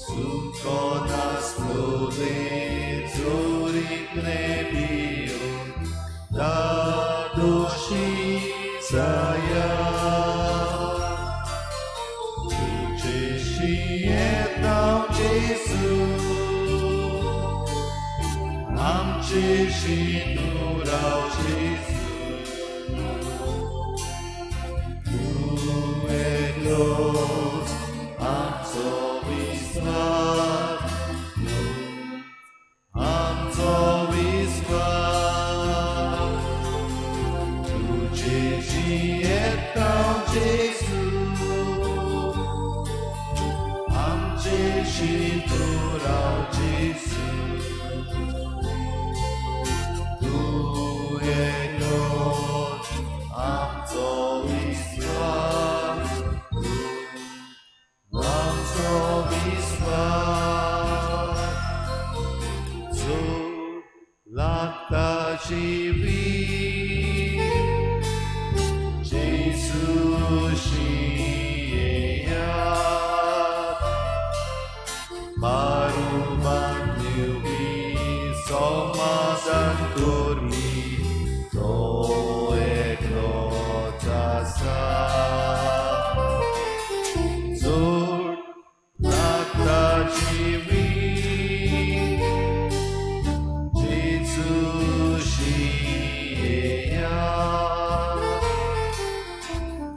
Suko naslo zorik nebion Dadoshi zaya Tuceshi etau Jesu Amceshi nurau Jesu Tu eglos amzo visvat Amzo visvat Tu Jesu etau Jesu Amceshi nurau Jesu Tu eglos amzo visvat Amzo visvat Zu lakta jivi Jesu shiyat Paruban diubi somadan kurmi To eklot asa Zur lakta jivi Jesu shiyat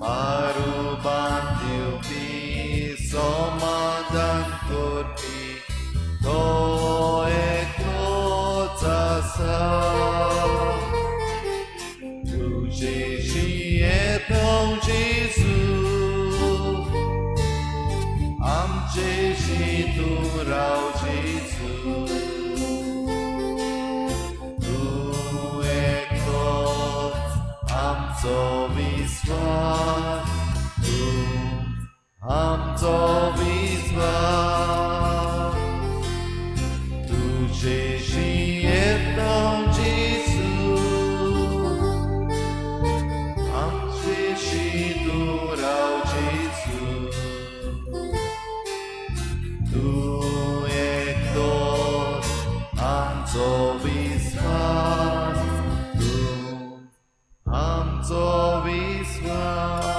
Paruban diubi somadan kurmi To eklot asa Tujeshi eton Jesu Amceshi turau Jesu Tu eklot amzo visvat Tu amzo visvat Tujeshi eton Jesu Amceshi turau Jesu Tu eklot amzo visvat Tu amzo visvat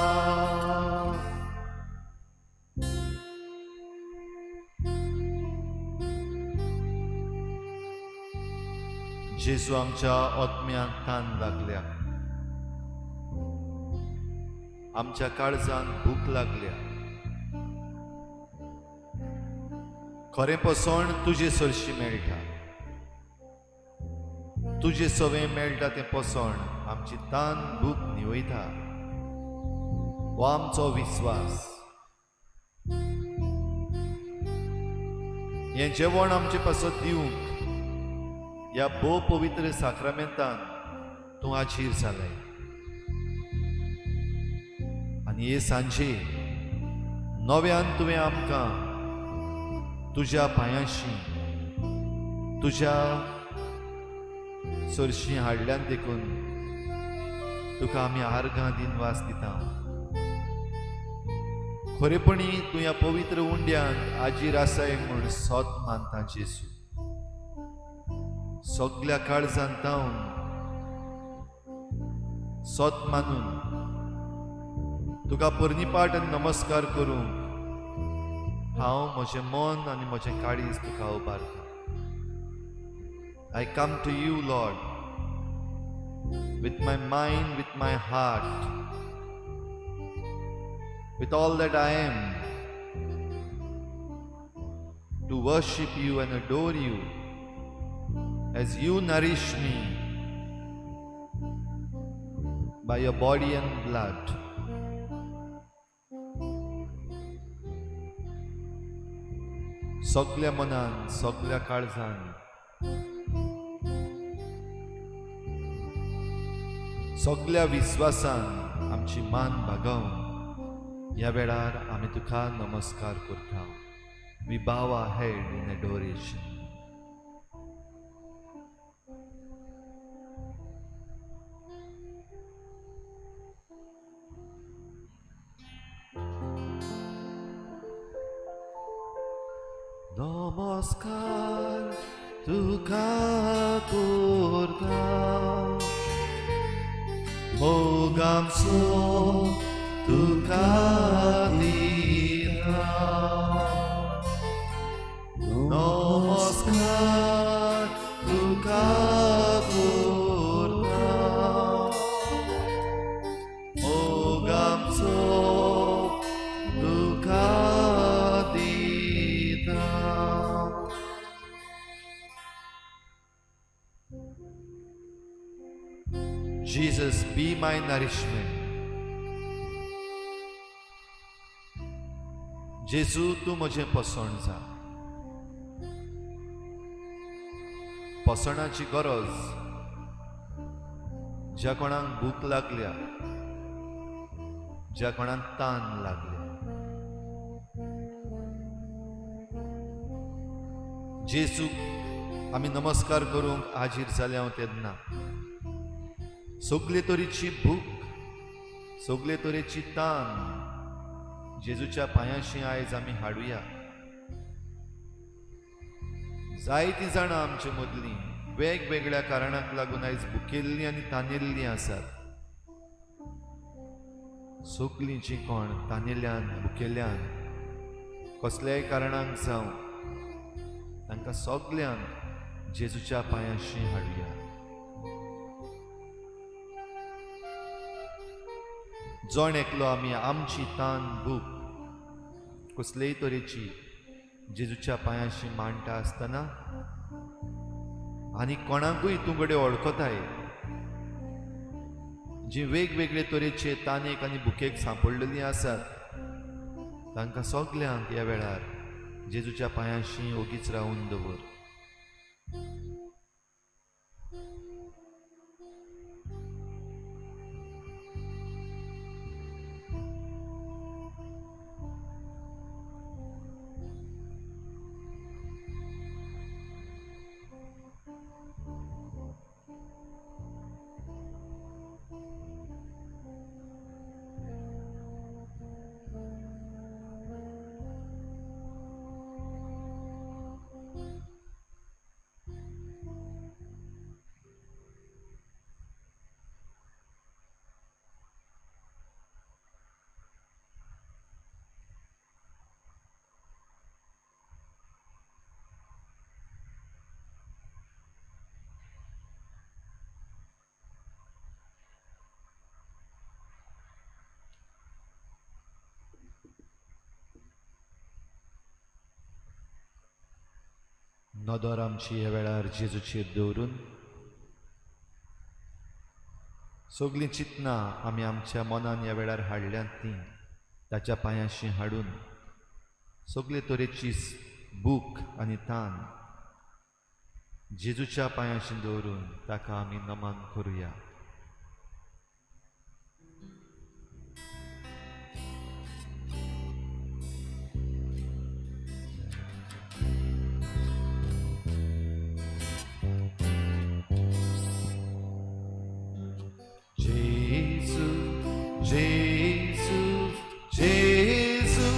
जेजू आमच्या आत्म्याक तान लागल्या आमच्या काळजान भूक लागल्या खरें पोसण तुजे सरशी मेळटा तुजे सवें मेळटा तें पोसण आमची तान भूक न्हिवयता हो आमचो विस्वास हें जेवण आमचे पासत दिवंक ह्या भोव पवित्र साक्रामेंतान तूं आजीर जालें आनी हे सांजे नव्यान तुवें आमकां तुज्या पांयांशी तुज्या सरशी हाडल्यान देखून तुका आमी आर्गां दिनवास दिता. खरेपणी तूं ह्या पवित्र उंड्यान आजीर आसाय म्हूण सोत मानता जेजू. सगल्या काळजान तावन सोत मानून तुका पर्निपाट आनी नमस्कार करूंक हांव म्हजें मन आनी म्हजें काळीज तुका उबारता. I come to you, Lord, with my mind, with my heart, with all that I am, to worship you and adore you as you nourish me by your body and blood. सगल्या मनान, सगल्या काळजान, सगल्या विस्वासान आमची मान भागोवन ह्या वेळार आमी तुका नमस्कार करता. We bow our head in adoration. नमस्कार तुका करता, मोगांचो तुका दिता. नमस्कार तुका करता, मोगांचो तुका दिता. Jesus, be my nourishment. जेजू, तूं म्हजें पोसण जा. पोसणाची गरज ज्या कोणाक भूक लागल्या, ज्या कोणाक तान लागल्या, जेजूक आमी नमस्कार करूंक हाजीर जाल्या हांव तेन्ना सगले तरेची भूक, सगले तरेची तान जेजूच्या पांयांशी आयज आमी हाडुया. जायतीं जाणां आमचे मदलीं वेगवेगळ्या कारणाक लागून आयज भुकेल्लीं आनी तानेल्लीं आसात. सगलीं जीं कोण तानेल्यान, भुकेल्यान, कसल्याय कारणाक जावं, तांकां सगल्यांक जेजूच्या पांयांशी हाडुया. जण एकलो आमी आमची तान, भूक कसलेय तरेची जेजूच्या पांयांशी मांडटा आसतना आनी कोणाकूय तूं घडये वळखताय जी वेगवेगळे तरेचे तानेक आनी भुकेक सांपडलेलीं आसात, तांकां सगल्यांक ह्या वेळार जेजूच्या पांयांशी ओगीच रावून दवर. नदर आमची ह्या वेळार जेजूचेर दवरून सगलीं चिंतनां आमी आमच्या मनान ह्या वेळार हाडल्यांत तीं ताच्या पांयांशी हाडून सगले तरेची भूक आनी तान जेजूच्या पांयांशी दवरून ताका आमी नमन करुया. Gesù, Gesù, Gesù,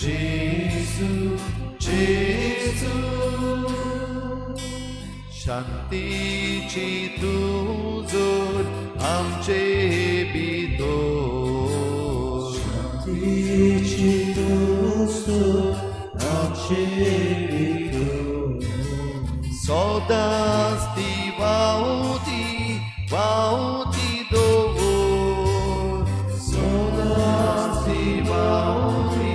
Gesù, Gesù. शांतीची तूं जोर आमचे भितर, शांतीची तूं जोर आमचे भितर, सदांच ती वावती वावती दवर, सदांच ती वावती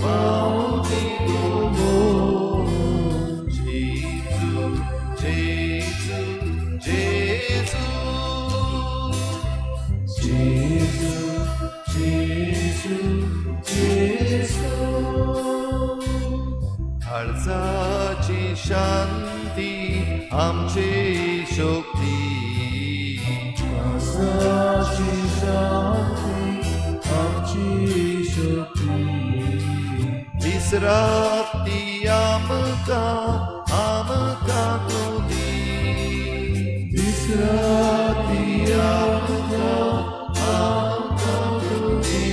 वावती दवर. जेजू, जेजू, जेजू, जेजू, जेजू, जेजू. काळजाची शांती आमची शक्ती, काळजाची शांती आमची शक्ती, दीस रात ती आमकां आमकां तूं दी, दीस रात ती आमकां आमकां तूं दी.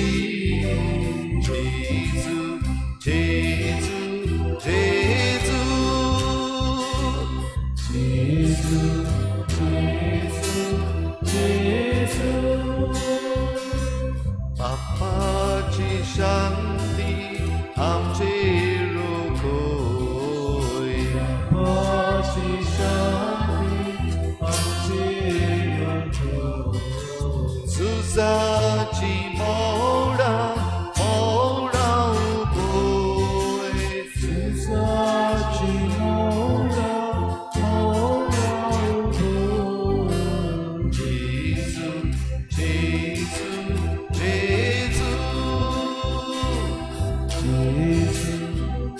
जेजुसाची मोडा मोडा उबोय. जेजूची मोडा मोडा उबोय. जेजू जेजू जेजू. जेजू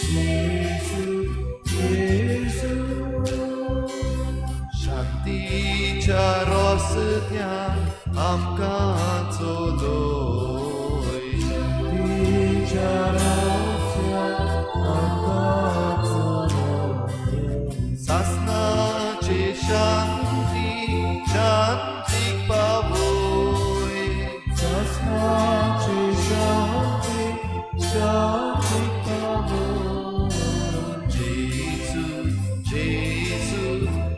जेजू जेजू. शांतीच्या रस्त्यान आमकां चलोय. तिच्या रस्त्यार आमकां चलोय. सासनाची शांती शांतीक पावोय. सासनाची शांती शांती पावोय. जेजू जेजू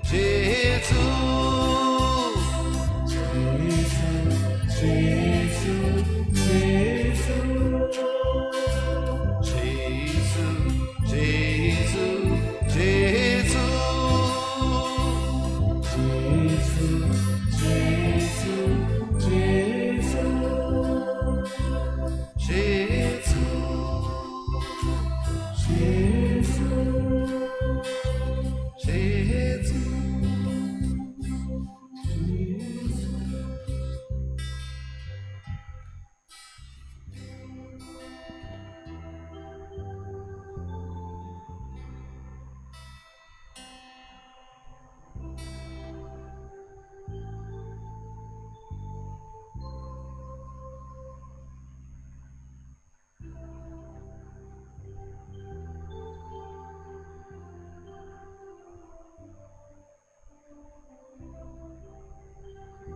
जेजू. जेजू जेजू जेजू. जेजू जेजू जेजू. जेजू जेजू जेजू. जेजू. जेजू. जेजू. जेजू.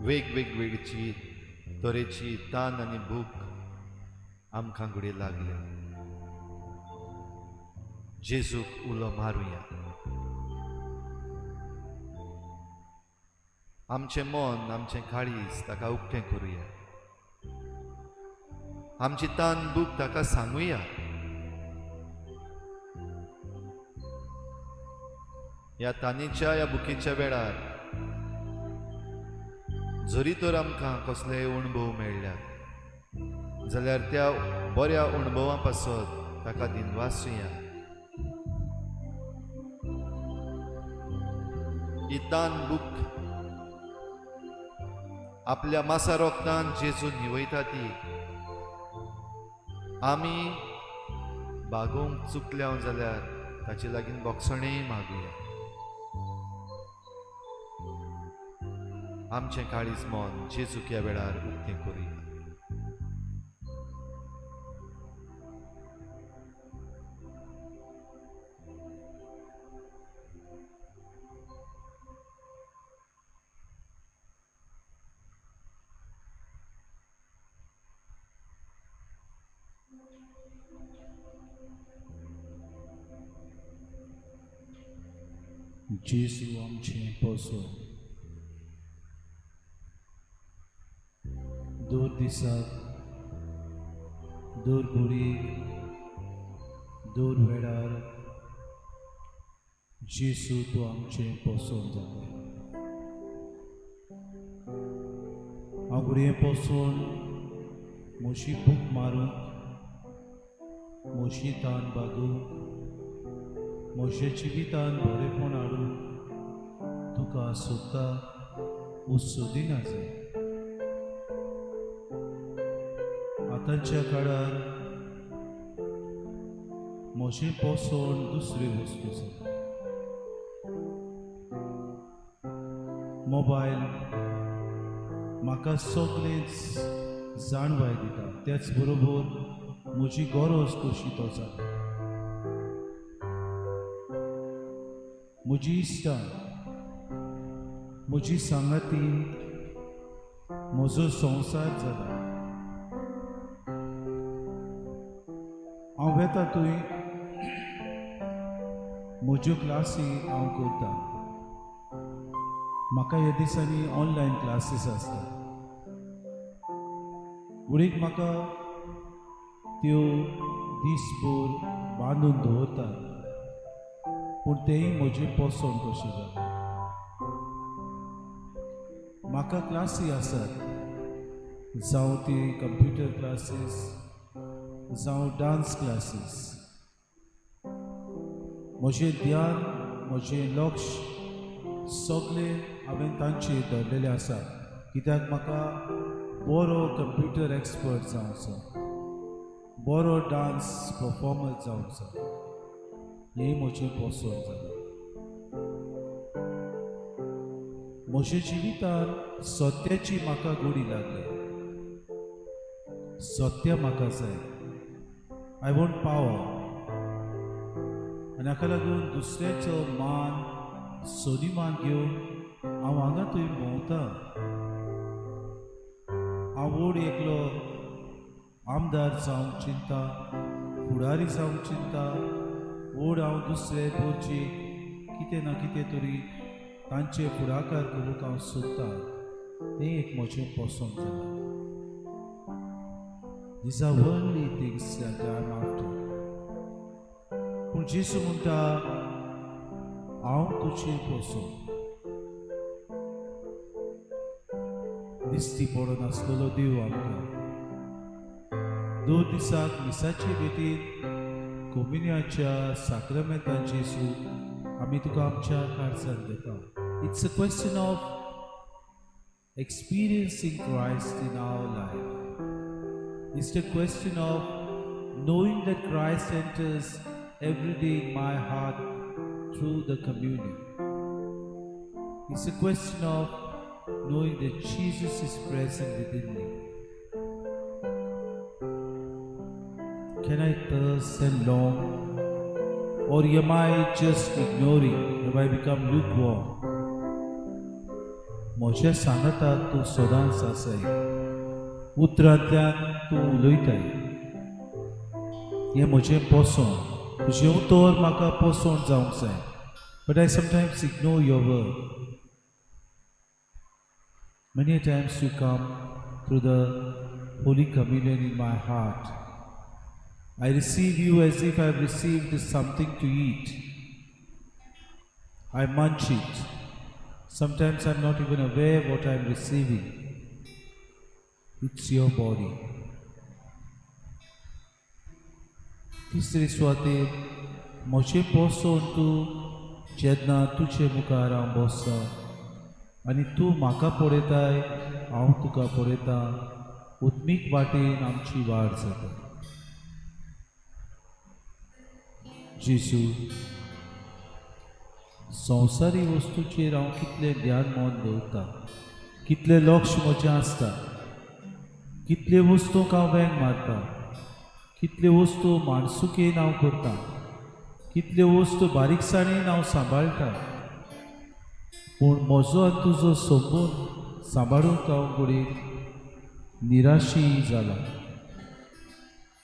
वेगवेगळीची तरेची तान आनी भूक आमकां घडये लागल्या. जेजूक उलो मारुया. आमचें मन आमचें काळीज ताका उक्तें करुया. आमची तान भूक ताका सांगुया. ह्या तानीच्या ह्या भुकेच्या वेळार जरी तर आमकां कसलेय अणभव मेळ्ळ्यात जाल्यार त्या बऱ्या अणभवां पासत ताका दिनवासुया. ही तान भूक आपल्या मासा रोगतान जेजू न्हिवयता ती आमी बागोवंक चुकल्या जाल्यार ताचे लागीं बोगसणेय मागुया. आमचें काळीज मन जेजूक ह्या वेळार उक्तें करुया. जेजू आमचें पोसो दर दिसाक दर घडयेक दर वेळार जेजू तूं आमचें पोसोन जाता. हांव घडये पोसोन म्हजी भूक मारूंक म्हजी तान बागोवंक म्हज्या जिवितान बरेपण हाडूंक तुका सोदता सोदिना जाय. आतांच्या काळार म्हजें पोसण दुसरी वस्तू जाता. मोबायल म्हाका सगळेंच जाणवाय दिता, त्याच बरोबर म्हजी गरज कशी तो जाता. म्हजी इश्टां म्हजी सांगाती म्हजो संवसार जाला. हांव वेता थंय म्हज्यो क्लासी हांव करता. म्हाका ह्या दिसांनी ऑनलायन क्लासीस आसता. उडीक म्हाका त्यो दीसभर बांदून दवरतात, पूण तेंय म्हजें पोसण कशें जाता. म्हाका क्लासी आसात, जावं ती कंप्युटर क्लासीस, जावं डांस क्लासीस. म्हजें ध्यान, म्हजें लक्ष सगळें हांवें तांचेर दवरलेलें आसा, कित्याक म्हाका बरो कंप्युटर एक्सपर्ट जावचो, बरो डांस परफॉर्मर जावचो, हें म्हजें पसंत जालें. म्हज्या जिवितांत सत्याची म्हाका गोडी लागली. सत्य म्हाका जाय, I want power. आनी हाका लागून दुसऱ्याचो मान सदिमान घेवन हांव हांगा थंय भोंवता. हांव व्हड एकलो आमदार जावंक चिंता, फुडारी जावंक चिंता, व्हड हांव दुसरे बोरचेक कितें ना कितें तरी तांचे फुडाकार करूंक हांव सोदता. तें एक म्हजें पसंत जालां. These are worldly things that I am after. पूण जेजू म्हणटा, हांव तुजें पसंत. दिश्टी पडनासलेलो देव आमकां दोन दिसाक मिसाचे भेटीन कोमिन्याच्या साक्रामेंतान जेजू आमी तुका आमच्या काळजान घेता. It's a question of experiencing Christ in our life. It's a question of knowing that Christ enters every day in my heart through the communion. It's a question of knowing that Jesus is present within me. Can I thirst and long, or am I just ignoring? Have I become lukewarm? म्हज्या सांगाताक तूं सदांच आसाय, उतरांतल्यान तूं उलयताय. हें म्हजें पोसण, तुजें उतर म्हाका पोसण जावंक जाय. But I sometimes ignore your word. Many times you come through the Holy Communion in my heart. I receive you as if I have received something to eat. I munch it. Sometimes I'm not even aware what I'm receiving. It's your body. तिसरे सुवातेर म्हजें पोसोन तूं जेन्ना तुजे मुखार हांव बसता आनी तूं म्हाका पळयताय, हांव तुका पळयतां, उत्मीक वाटेन आमची वाड जाता. जेजू, संवसारी वस्तूचेर हांव कितलें ध्यान मन दवरता, कितलें लक्ष म्हजें आसता, कितले वस्तूंक हांव वेंग मारता, कितल्यो वस्तू माणसुकेन हांव करता, कितल्यो वस्तू बारीकसाणेन हांव सांबाळटा, पूण म्हजो आनी तुजो संबंद सांबाळूंक हांव घडयेक निराशी जाला.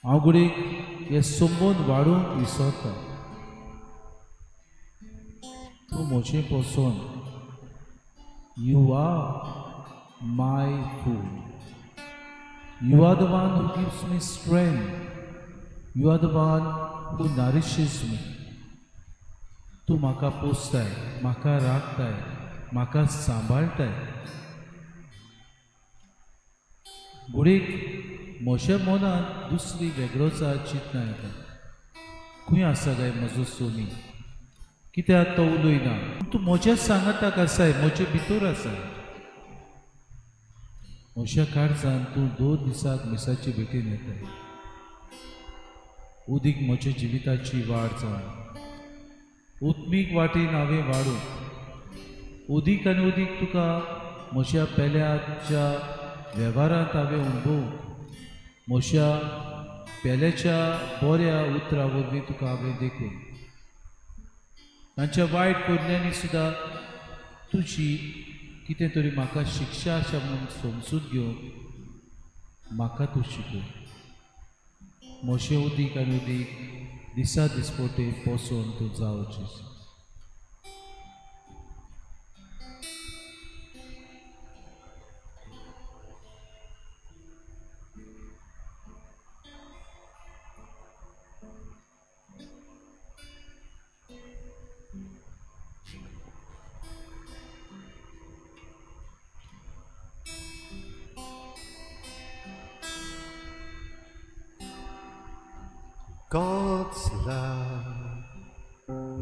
हांव घडयेक हे संबंद वाडोवंक विसरता. तूं म्हजें पसंत. You are my food. You are the one who gives me strength. You are the one who nourishes me. तूं म्हाका पोसताय, म्हाका राखताय, म्हाका सांबाळटाय. घडयेक म्हज्या मनांत दुसरी वेगळोच चिंतना येता. खंय आसा काय म्हजो सोनी, कित्याक तो उलयना? तूं म्हज्या सांगाताक आसाय, म्हजे भितर आसाय. म्हज्या काळजान तूं दोन दिसाक मिसाचे भेटेन येताय. उदीक म्हज्या जिविताची वाड जावन उत्मीक वाटेन हांवें वाडून उदीक आनी उदीक तुका म्हज्या पेल्याच्या वेव्हारांत हांवें अणभवूंक, म्हज्या पेल्याच्या बऱ्या उतरां वरवीं तुका हांवें देखून तांच्या वायट करण्यांनी सुद्दां तुजी कितें तरी म्हाका शिक्षा आसा म्हणून समजून घेवन म्हाका तूं शिकय. म्हजें उदीक आनी उदीक दिसा दिसपोटे पोसोवन तूं जावचें. God's love,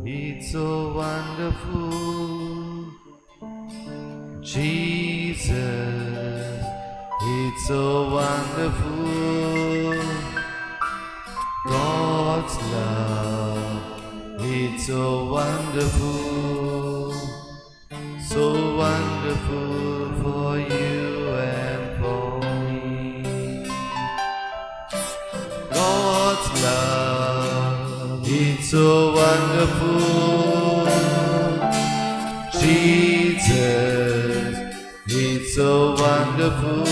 it's so wonderful. Jesus, it's so wonderful. God's love, it's so wonderful, so wonderful for you and for me. God's love, it's so wonderful. Jesus, it's so wonderful.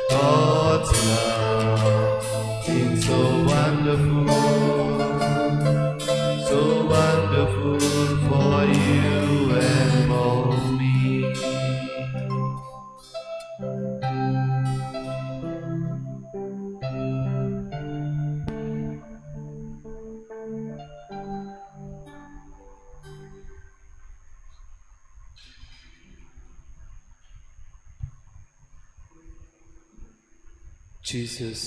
God's love, it's so wonderful, so wonderful for you and for me. Jesus,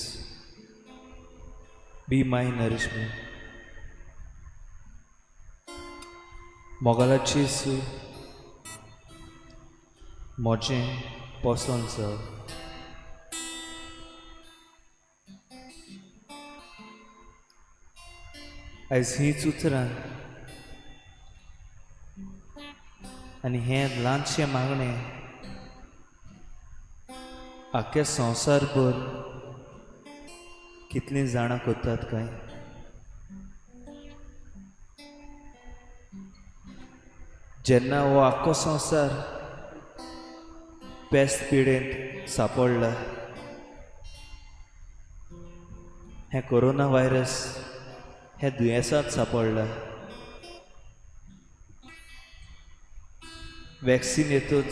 be my nourishment. मोगाला जेजू, म्हजें पोसण जाव. आयज हीच उतरां आनी हें ल्हानशें मागणें आख्या संवसारभर कितलीं जाणां करतात काय? जेन्ना हो आख्खो संवसार पेस्त पिडेंत सापडला, हें कोरोना व्हायरस हें दुयेंसांत सापडला, वॅक्सिन येतूच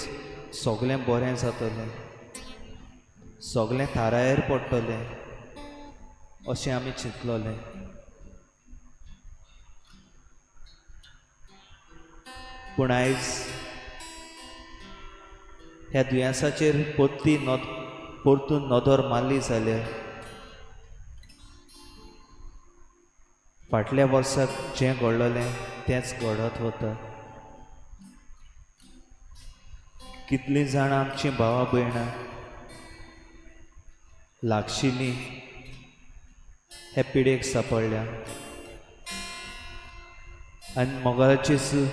सगळें बरें जातलें, सगळें थारायर पडटलें अशें आमी चिंतलोलें. पूण आयज ह्या दुयेंसाचेर परती नद परतून नदर मारली जाल्यार फाटल्या वर्साक जें घडलेलें तेंच घडत वता. कितलीं जाणां आमचीं भावा भयणां लागशिल्लीं हे पिडेक सापडल्या आनी मोगाचे जेजू,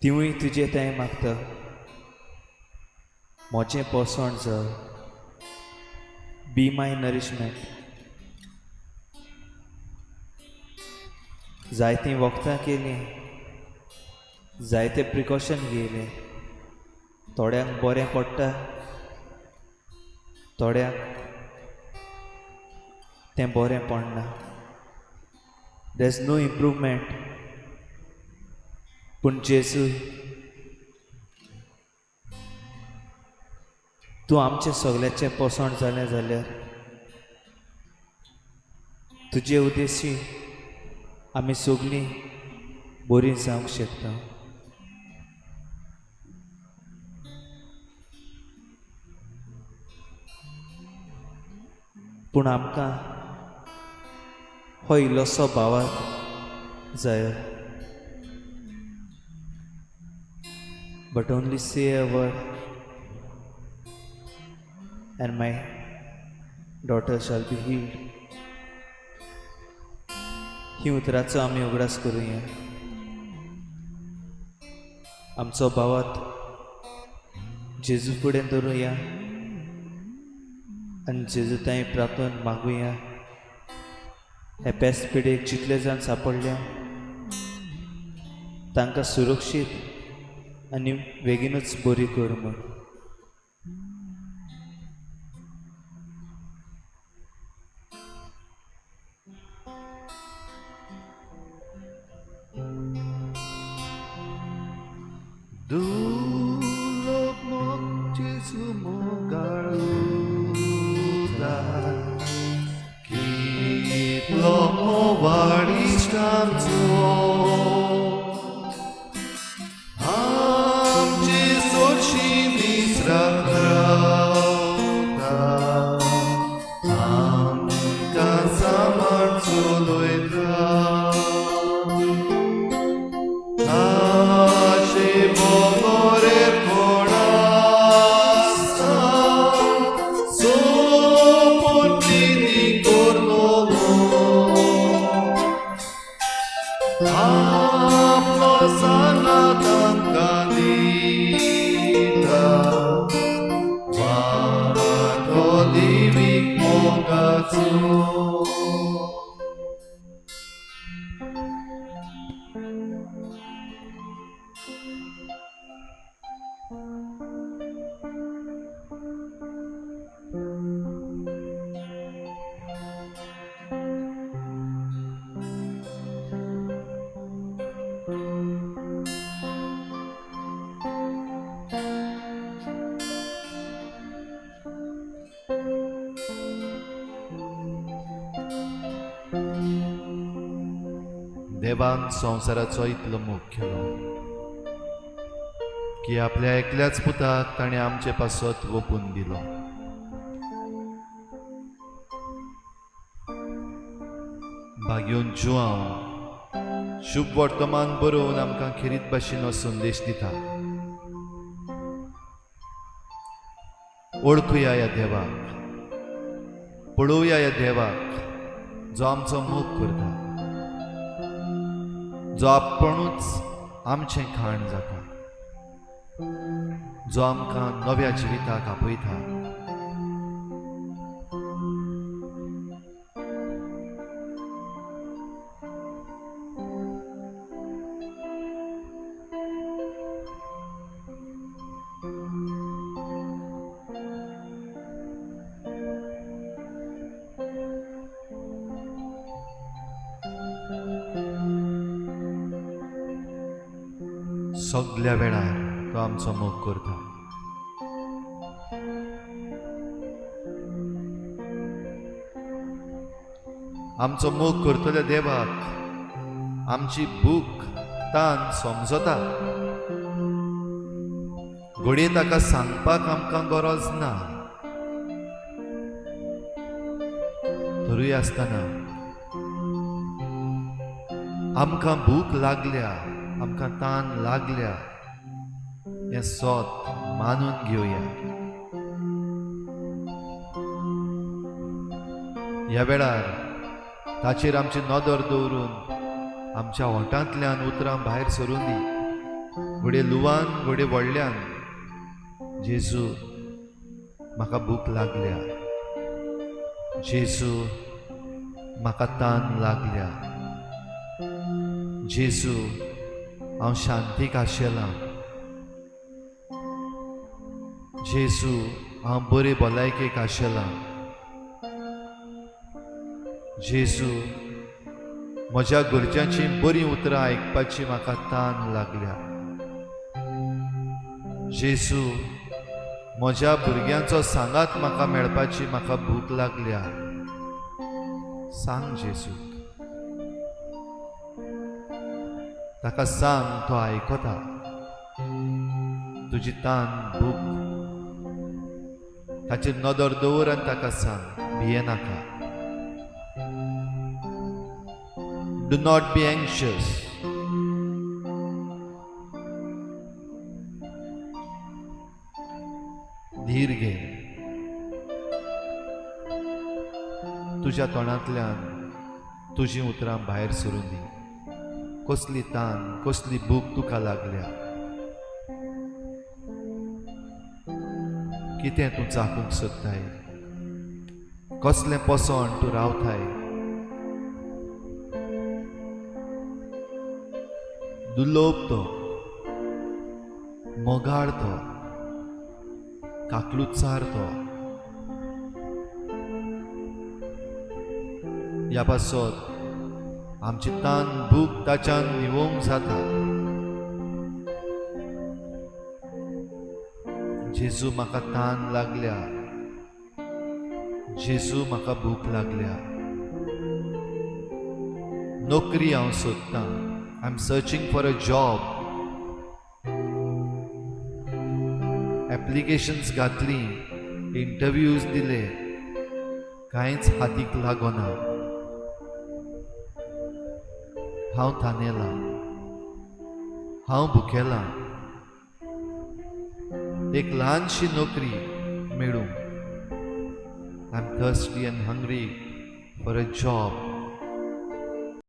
तिवूय तुजें तें मागता, म्हजें पोसण जाव, बी माय नरिशमेंट. जायतीं वखदां केलीं, जायते प्रिकॉशन घेयलें, थोड्यांक बरें पडटा, थोड्यांक तें बरें पडना. There is no improvement. पूण जेजू, तूं आमचें सगळ्याचें पोसण जालें जाल्यार तुजे उद्देशी आमी सगळीं बरीं जावंक शकता. पूण आमकां हो इल्लोसो भावार्थ जाय. But only say a word and my daughter shall be healed. ही उतराचो आमी उगडास करुया. आमचो भावार्थ जेजू फुडें धरुया आनी जेजू तांय प्रार्थन मागुया. हे पेस्त पिडेक जितले जाण सापडल्या तांकां सुरक्षीत आनी बेगीनूच बरी कर म्हूण. दुर्लभ मोग जेजू मोगाळुता, कितलो मोवाळ इश्ट आमचो, आमचे सोडशी दीस रात रावता, देवान संवसाराचो इतलो मोग केलो की आपल्या एकल्याच पुताक ताणें आमचे पासत ओंपून दिलो. भाग्योन जुआंव शुभ वर्तमान बरोवन आमकां खेरीत भाशेन हो संदेश दिता. वळखुया ह्या देवाक, पळोवया ह्या देवाक जो आमचो मोग करता, जो आपणूच आमचें खाण जाता, जो आमकां नव्या जिविताक आपयता. सगल्या वेळार तो आमचो मोग करता. आमचो मोग करतल्या देवाक आमची भूक तान समजता. घडये ताका सांगपाक आमकां गरज ना, तरूय आसतना आमकां भूक लागल्या, आमकां तान लागल्या हें सत मानून घेवया. ह्या वेळार ताचेर आमची नदर दवरून आमच्या ओंठांतल्यान उतरां भायर सरून दी. घडये लुवान, घडये व्हडल्यान, जेजू म्हाका भूक लागल्या, जेजू म्हाका तान लागल्या, जेजू हांव शांतीक आशेलां, जेजू हांव बरे भलायकेक आशेलां, जेजू म्हज्या गरजांची बरीं उतरां आयकपाची म्हाका तान लागल्या, जेजू म्हज्या भुरग्यांचो सांगात म्हाका मेळपाची म्हाका भूक लागल्या. सांग जेजू, ताका सांग, तो आयकता तुजी तान भूक. ताचेर नदर दवर आनी ताका सांग, भियेनाका. Do not be anxious. धीर घे. तुज्या तोंडांतल्यान तुजीं उतरां भायर सरून दी. कसली तान, कसली भूक तुका लागल्या, कितें तूं चाकूंक सोदताय, कसलें पोसण तूं रावताय. दुर्लोभ तो, मोगाळ तो, काकलुचार तो. ह्या पासत आमची तान भूक ताच्यान निवोवंक जाता. जेजू म्हाका तान लागल्या, जेजू म्हाका भूक लागल्या. नोकरी हांव सोदतां, I am searching for a job. Applications घातली, इंटरव्यूज दिले, कांयच हातीक लागना. हांव तानेलां, हांव भुकेलां, एक ल्हानशी नोकरी मेळूं. I am thirsty and hungry for a job.